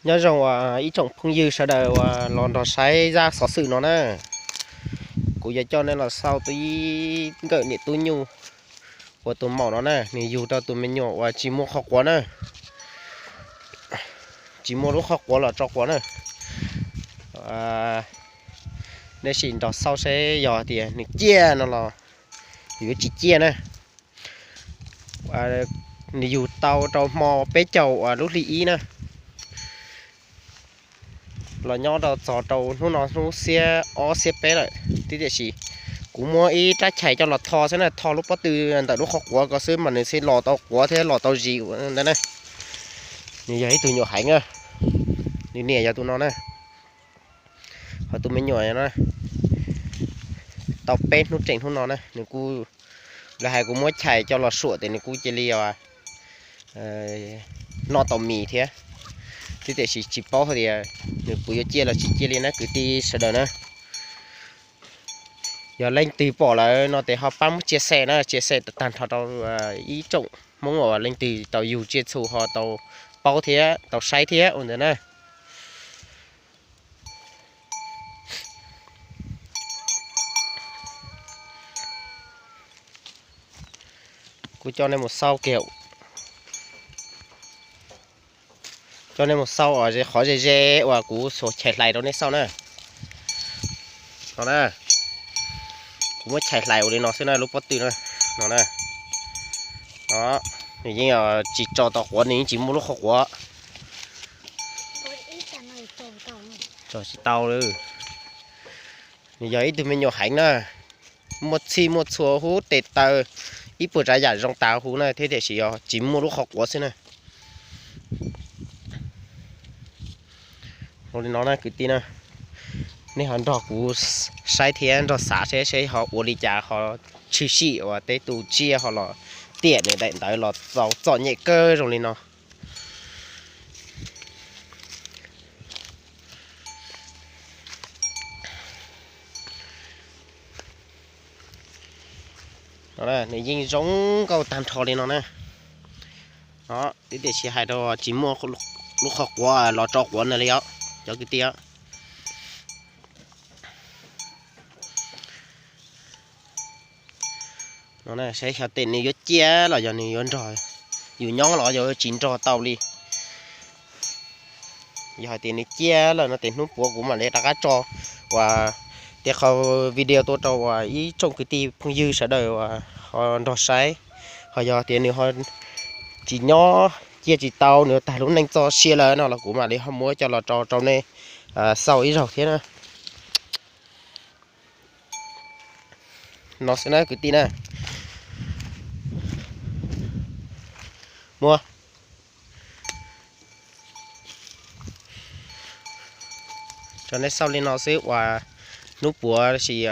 Nyob zoo uas ib tsoom phooj ywg sawv daws uas los nrog saib zaj xov xwm no na. Kuv yuav coj nej los xauj tus ib nkawm niam tub nyuj uas tus maum no na, nws yug rau tus me nyuam uas tsis muaj qhov quav na, tsis muaj lub qhov quav los tso quav na. Nej sim nrog xauj seb yog tias nws ciaj no los yuav tsis ciaj na. Nws yug tau rau hmo peb caug uas lub hli ib na, los nyob rau txog rau hnub no hnub xiab ob xiab peb lawm thiab. Tiam sis kuv muab ib rab chais coj los tho xwb na, tho lub pob tw ntawm lub qhov quav ko xwb mas nws thiaj los tau quav thiab los tau zis ua ntawd na. Nws yog ib tug nyuam heev na, nws niam yog tus no na, ho tus me nyuam no tau peb hnub tseem hnub no na, nws kuj, lawv hais kuv muab chais coj los suam tias nws kuj cia li noj tau mis thiab. Thiab tiam sis tsis paub hais tias nws puas yuav ciaj los tsis ciaj li na kwv tij sawv daws na. Yog leej twg pom lawm no ces ho pab muab tsia xem na, tsia xem tag nrho rau ib tsoom Hmoob uas leej twg tau yug tsiaj txhu ho tau paub thiab tau saib thiab ua ntawd na. Kuv coj nej mus xauj kiag, coj nej mus xauj qhov ze ze uas kuv xuas chais hlais rau nej xauj na. No na, kuv muab chais hlais ua li no xwb na, lub pob tw na, no na. Nws yeej tsis tso tau quav, nws yeej tsis muaj lub qhov quav. Tsis tau li. Nws yog ib tug me nyuam heev na, muaj txhij muaj txhua huv tes taw, ib puas tsav yam zoo tas huv na thiab tiam sis yog tsis muaj lub qhov quav xwb na. Ua li no na kwv tij na, nej ho nrog kuv saib thiab nrog xav seb seb ho ua li cas ho tshwm sim uas tej tus tsiaj ho los tiam nws daim ntawv los tau txom nyem kawg zoo li no. Nws yeej zoo nkauj tag nrho li no na. Tiam sis hais rau tsis muaj lub qhov quav los tso quav no li os cov kwv tij. No saib xyov tes nws yuav ciaj los yog nws yuav nrog yus nyob los yog tsis nrog tau li. Yog hais tias nws ciaj lawm no ces hnub puav kuv mam li rov qab tso uas tej qho video tuaj rau uas ib tsoom kwv tij phooj ywg sawv daws uas ho nrog saib. Ho yog tias nws ho tsis nyob, ciaj tsis tau, nws tag lub neej txoj sia lawm no los kuv mam li ho muab coj los rau rau nej xauj ib zaug thiab na. No xwb na kwv tij na. Muab tso nej xauj li no xwb uas hnub puav sis